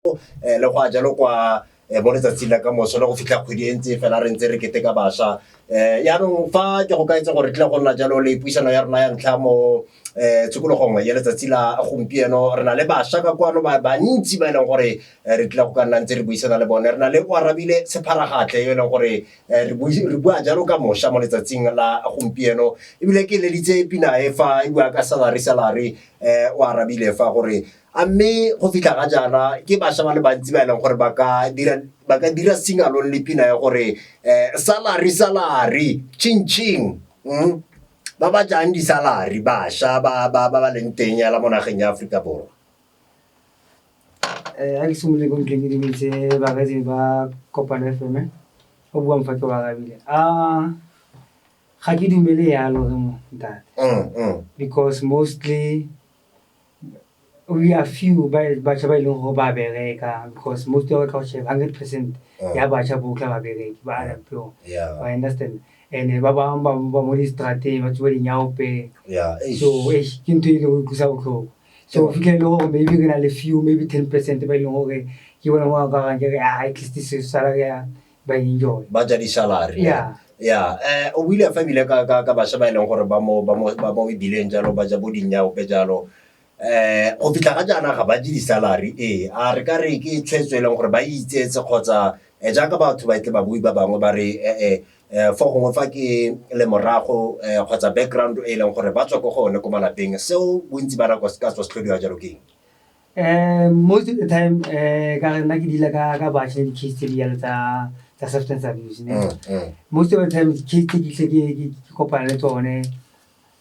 Le go a jalo kwa mo letsatsing la ka moso le go fitlha kgwedi e ntse fela re ntse re keteka bašwa. Yaanong fa ke go kaetse gore tlile go nna jalo le puisano ya rona ya ntlha mo tshokologong ya letsatsi la gompieno, re na le bašwa ka kwano ba bantsi ba e leng gore re tlile go ka nna ntse re buisana le bone. Re na le Oarabile Sepharagatlhe yo e leng gore re bua jalo ka mošwa mo letsatsing la gompieno, ebile ke leditse pina e fa e bua ka salary salary. O arabile fa gore a mme go fitlha ga jaana ke bašwa ba le bantsi ba e leng gore ba ka dira ba ka dira singalong le pina ya gore salary salary ching ching, Ba ba jang di-salary bašwa ba ba ba ba leng teng yala mo nageng ya Aforika Borwa. A ke simolole ko ntlheng, ke dumedise bareetsi ba Kopano FM. O buang fa ke Oarabile. Ga ke dumele yalo re mo ntate, because mostly we are few ba batjha ba e leng gore ba bereka, because most of ka go sheba 100% ya batjha botlhe ba bereke, ba unemployed. I understand, and ba bangwe ba mo di-strateng, ba tsuba dinyaope. So eish, ke ntho e leng go utlwisa botlhoko. So o fitlhele gore maybe re na le few, maybe 10% ba e leng gore ke bona mo ba rang ke re, ah, at least se salary ya ba enjoy. Ba ja di-salary. Yeah. Ya, o buile fa ebile ka bašwa ba e leng gore ba mo ebileng jalo, ba ja bo dinyaope jalo. Go fitlha ga jaana ga ba je di-salary. Ee, a re ka re ke tshwetso e leng gore ba itseetse, kgotsa jaaka batho ba tle ba bui ba bangwe ba re fo gongwe fa ke lemorago kgotsa background e leng gore ba tswa ko go one ko malapeng, seo bontsi ba nako se ka tswa se tlhodiwa jalo ke eng? Most of the time, ka re nna ke deala ka batjha le di-case tse di jalo tsa substance abuse ne. Most of the time case tse ke tle ke kopana le tsone,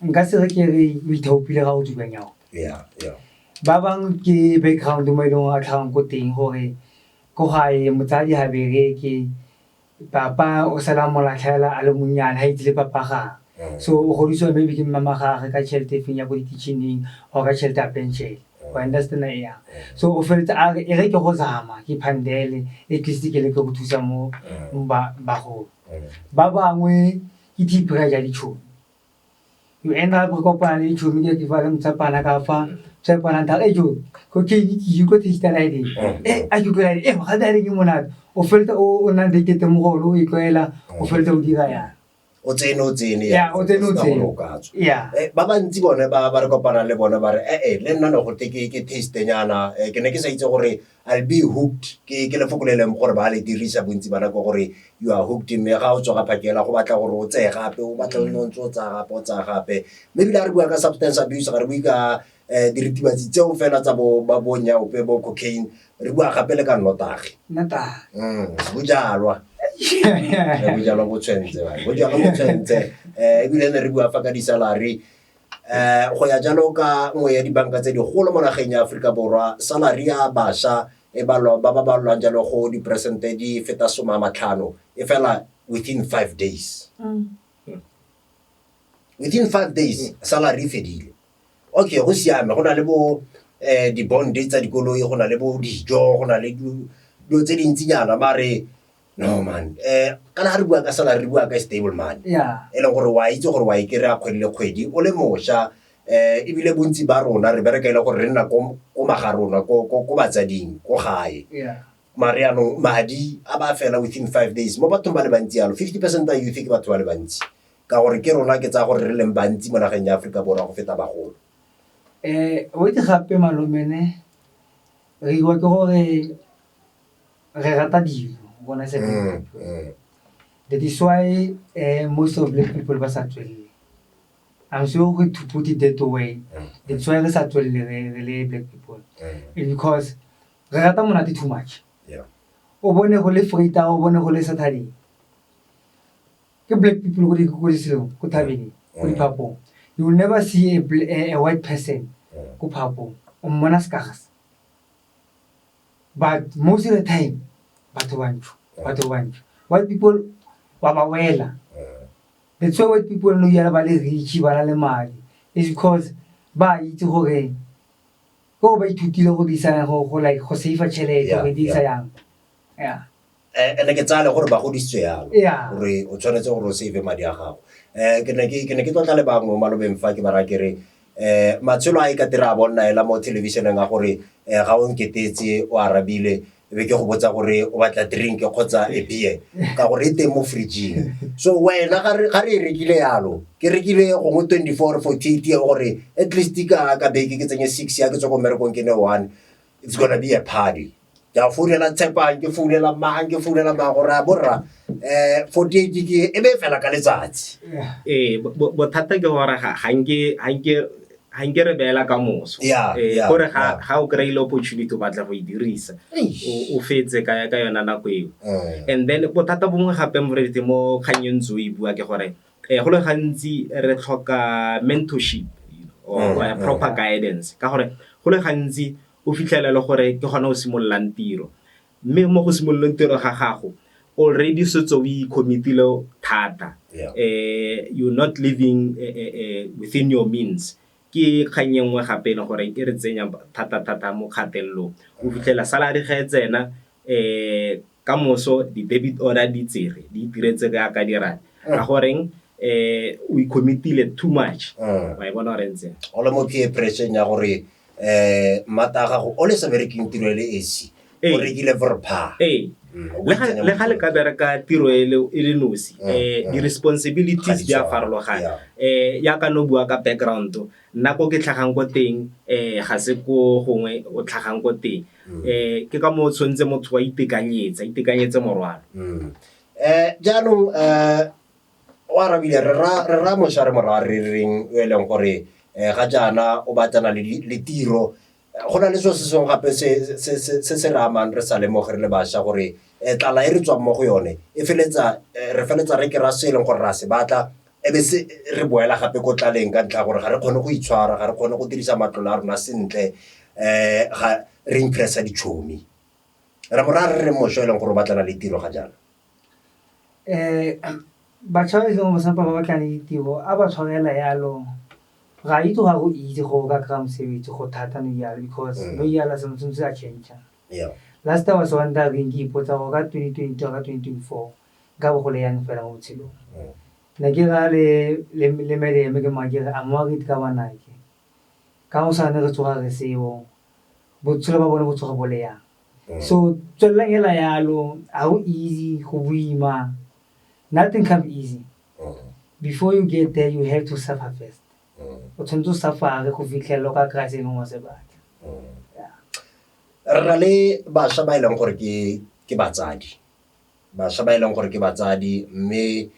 nka se re ke re o ithaopile ga o tsuba nyaope. Yeah yeah Ba bang ke background mo e leng gore a tlhagang ko teng, gore ko gae motsadi ha bereke, papa o sala mo latlhela a le monnyane, ha itse le papa gagwe. So o godisiwa maybe ke mmama gagwe ka tšhelete e feng ya ko di-kitchen-eng or ka tšhelete ya pension. O understand yang? So o feletsa a re, e re ke go zama ke phandele, at least ke leke go thusa mo bagolo. Ba bangwe ke peer pressure ya ditšhomi. You end up re kopana le ditšhomi, ke fa le motshepana ka fa tshepana ntha e jo cocaine ke ko taste la eng, e a ke utlwela e ga dare ke monate. O feletsa o nna addicted mo go one, o e tlwaela, o feletsa o dira yang. O tsene, o tsene. Ya, o tsene, o sena tsene. gore o ka tswa. Ya. Ba bantsi bone ba re kopanang le bone ba re, ee, le nna ne go te ke taste nyana, ke ne ke sa itse gore I'll be hooked. Ke lefoko le leng gore ba le dirisa bontsi ba nako gore you are hooked, mme ga o tswa ga phakela go batla gore o tseye gape, o batla o nne o ntse o tsaya gape, o tsaya gape. Mme ebile ga re bua ka substance abuse, ga re bue ka diritibatsi tseo fela tsa bo ba bo nyaope, bo cocaine, re bua gape le ka nnotagi. Nnotagi. Bojalwa. Bojalwa bo tshwentse ba, bojalwa bo tshwentse. Ebile ne re bua fa ka di-salary, go ya jalo ka nngwe ya dibanka tse digolo mo nageng ya Aforika Borwa, salary ya bašwa e balwa ba ba balwang jalo go diperesente di feta 50 e fela within 5 days. Within 5 days salary e fedile. Okay, go siame, go na le bo di-bond tsa dikoloi, go na le bo dijo, go na le dilo tse dintsinyana, mare no man, kana ga re bua ka salary, re bua ka stable money e leng gore wa itse gore wa e kry-a kgwedi le kgwedi o le mošwa. Ebile bontsi ba rona re bereka e le gore re nna ko magarona, ko batsading ko gae. Mare yaanong madi a ba fela within 5 days mo bathong ba le bantsi yalo. 50% ya youth ke batho ba le bantsi, ka gore ke rona ke tsaya gore re leng bantsi mo nageng ya Aforika Borwa go feta bagolo. O itse gape malome ne re iwa ke gore re rata dilo rona as a black people. That is why most of black people ba sa tswelele. I'm sorry to put it that way. That's why re sa tswelele re le black people. It's because re rata monate too much. O bone go le Vrydag, o bone go le Saturday. Ke black people ko di ko diselong, ko thabeng, ko diphapong. You will never see a white person ko phapong. O mmona scarce. But most of the time batho bantsho, batho bantsho. White people wa ba wela. That's why white people no yala ba le rich, ba na le madi. It's because ba itse gore ke gore ba ithutile go dirisa go like go save tšhelete, go e dirisa yang. Yeah. Ene ke tsaya le gore ba godisitswe yalo gore o tshwanetse gore o save madi a gago. Ke ne ke tlotla le bangwe mo malobeng fa ke ba raya ke re Matshelo a e ka tira a bonna ela mo thelebišeneng a gore ga o nketetse o arabile e be ke go botsa gore o batla drink kgotsa a beer ka gore e teng mo fridging. So wena ga re e rekile yalo, ke rekile gongwe 24 or 48 ya gore at least ka beke ke tsenye 6 ya ke tswa ko mmerekong ke ne 1, it's gonna be a party. Ke a founela Tshepang, ke founela mang, ke founela mang gore a borra 48 ke e be fela ka letsatsi. Ee, bothata ke gore ga nke re beela ka moso. Kore ga o kry-ile opportunity o batla go e dirisa, o fetse ka yona nako eo. And then bothata bongwe gape moreetsi mo kgang e ntse o e bua ke gore go le gantsi re tlhoka mentorship or proper guidance, ka gore go le gantsi o fitlhela le gore ke gona o simololang tiro, mme mo go simololeng tiro ga gago already setse o i-commit-ile thata. You're not living within your means. Ke kgang e nngwe gape e leng gore e re tsenya thata-thata mo kgatelelong. O fitlhela salary ga e tsena, ka moso di-debit order di tsere di itiretse jaaka di rata, ka goreng o i-commit-ile too much. Wa e bona gore ntse O le mo peer pressure ya gore mmata gago o le sa berekeng tiro e le esi, o rekile verpa. Ee. Le ga le ka bereka tiro e le nosi, di-responsibilities di a farologana. Yaka no bua ka background, nna ko ke tlhagang ko teng ga se ko gongwe o tlhagang ko teng. Ke ka moo tshwanetse motho wa itekanyetsa, itekanyetse morwalo. Jaanong o arabile re ra mošwa re morwa re reng o e leng gore ga jaana o batlana le tiro. Go na le selo se sengwe gape se se re amang re sa lemoge re le bašwa gore tlala e re tswang mo go yone e feletsa re feletsa re kry-a se e leng gore ra se batla, e be se re boela gape ko tlaleng ka ntlha ya gore ga re kgone go itshwara, ga re kgone go dirisa matlole a rona sentle, ga re impress-a ditšhomi. Re mo raya re reng mošwa e leng gore o batlana le tiro ga jaana? Batjha ba e leng gore ba ba batlana le ditiro a ba tshwarela yalo, ra itse gore ga go easy gore o ka kry-a mosebetsi, go thata nou jalo because nou jalo sengwe le sengwe se a change-a. Last I was wondering, ke ipotsa gore ka 2022 ka 2024 nka bo go le yang fela mo botshelong. Ne ke raya le madam ke mo ke re I'm worried ka ngwanake, ka hosane re tsoga re seo, botshelo ba bone bo tsoga bo le yang. So tswelelang hela yalo, ga go easy, go boima, nothing come easy. Before you get there you have to suffer first. O tshwanetse o suffer go fitlhelela o ka kry-a se e leng wa se batla. Re na le bašwa ba e leng gore ke batsadi, bašwa ba e leng gore ke batsadi, mme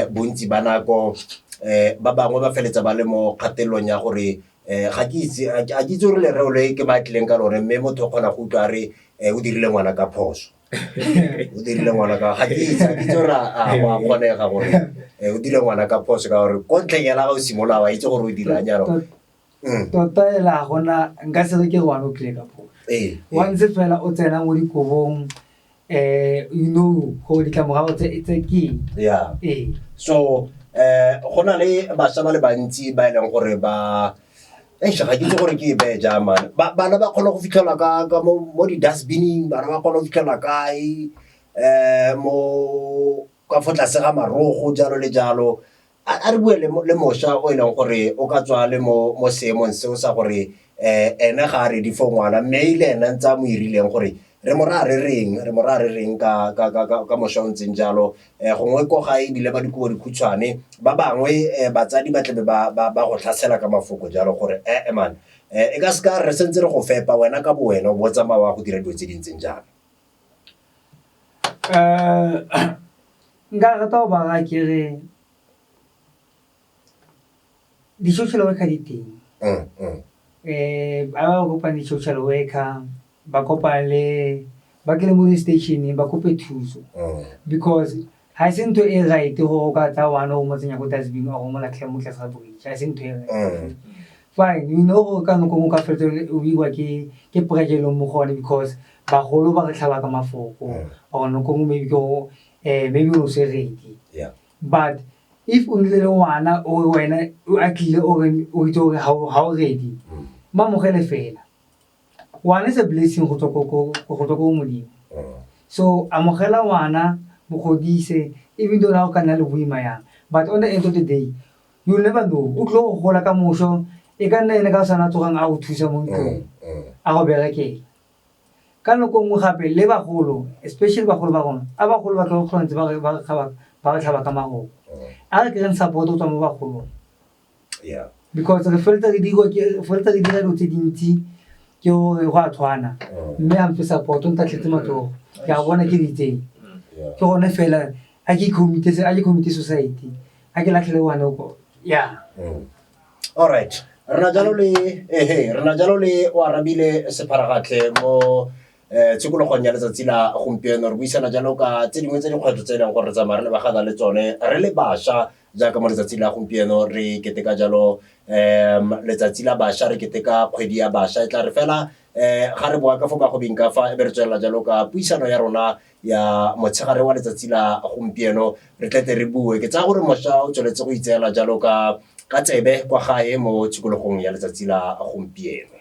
bontsi ba nako ba bangwe ba feletsa ba le mo kgatelelong ya gore ga ke itse, ga ke itse gore lereo le ke batlileng ka lone, mme motho o kgona go utlwa a re o dirile ngwana ka phoso, o dirile ngwana ka, ga ke itse gore a go a kgonega gore o dire ngwana ka phoso, ka gore ko ntlheng ya la ga o simolola wa itse gore o dirang jaanong. Tota ela ga gona, nka se re ke re ngwana o tlile ka phoso. Once fela o tsena mo dikobong, you know gore ditlamorago tse ke eng. Ee. So go na le bašwa ba le bantsi ba e leng gore ba, eish, ga ke itse gore ke e beye jang man. Bana ba kgona go fitlhelwa ka mo di-dustbin-ing, bana ba kgona go fitlhelwa kae, mo ka fo tlase ga marogo jalo le jalo. A re bue le mošwa o e leng gore o ka tswa le mo seemong seo sa gore ene ga a ready for ngwana, mme e le ene ntse a mo irileng gore re mo raya re reng, re mo raya re reng ka mošwa o ntseng jalo. Gongwe ko gae ebile ba dikobo dikhutshwane, ba bangwe batsadi ba tlabe ba go tlhasela ka mafoko jalo gore ee man, e ka seka re sentse re go fepa wena ka bo wena o bo o tsamaya wa go dira dilo tse di ntseng jalo. Nka rata go ba raya ke re di-social worker di teng. Ba ba kopane di-social worker, ba kopane le ba kene mo di-station-eng ba kope thuso, because ga e se ntho e right gore o ka tsaya ngwana o mo tsenya ko dustbin or o mo latlhela mo tlase ga bridge, ga e se ntho e right. Fine, you know gore ka nako nngwe o ka feleletsa o iwa ke pressure e leng mo go one, because bagolo ba re tlhaba ka mafoko, or nako nngwe maybe ke gore maybe o ne o se ready. But if o nnile le ngwana o wena o a tlile o re o itse gore ga o ready, mo amogele fela. Ngwana is a blessing go tswa ko Modimo. So amogela ngwana, mo godise, even though na go ka nna le boima yang, but on the end of the day you will never know, o tlile go gola ka moso. E ka nna ene ka sana tsogang a go thusa mo ntlong, a go berekela. Ka nako nngwe gape le bagolo, especially bagolo ba rona, a bagolo ba tlo go ntse ba re ba re tlhaba ka maboko. A re kry-eng support go tswa mo bagolong. Because re feleletsa re dirwa ke re feleletsa re dira dilo tse dintsi ke gore go a tshwana. Mme a mfe support o ntatlhetse matsogo. Ke a bona ke di itseng. Ke gone fela a ke commit a ke commit suicide. A ke latlhele ngwana ko. Yeah. All right. Re na jalo le ehe, re na jalo le o arabile sepharagatlhe mo tshokologong ya letsatsi la gompieno. Re buisana jalo ka tse dingwe tse dikgwetlho tse e leng gore re tsamaya re lebagana le tsone re le bašwa jaaka mo letsatsi la gompieno re keteka jalo letsatsi la bašwa, re keteka kgwedi ya bašwa. E tla re fela ga re boa ka fo bagobing ka fa e be re tswelela jalo ka puisano ya rona ya motshegare wa letsatsi la gompieno re tlete re bue. Ke tsaya gore mošwa o tsweletse go itseela jalo ka tsebe kwa gae mo tshokologong ya letsatsi la gompieno.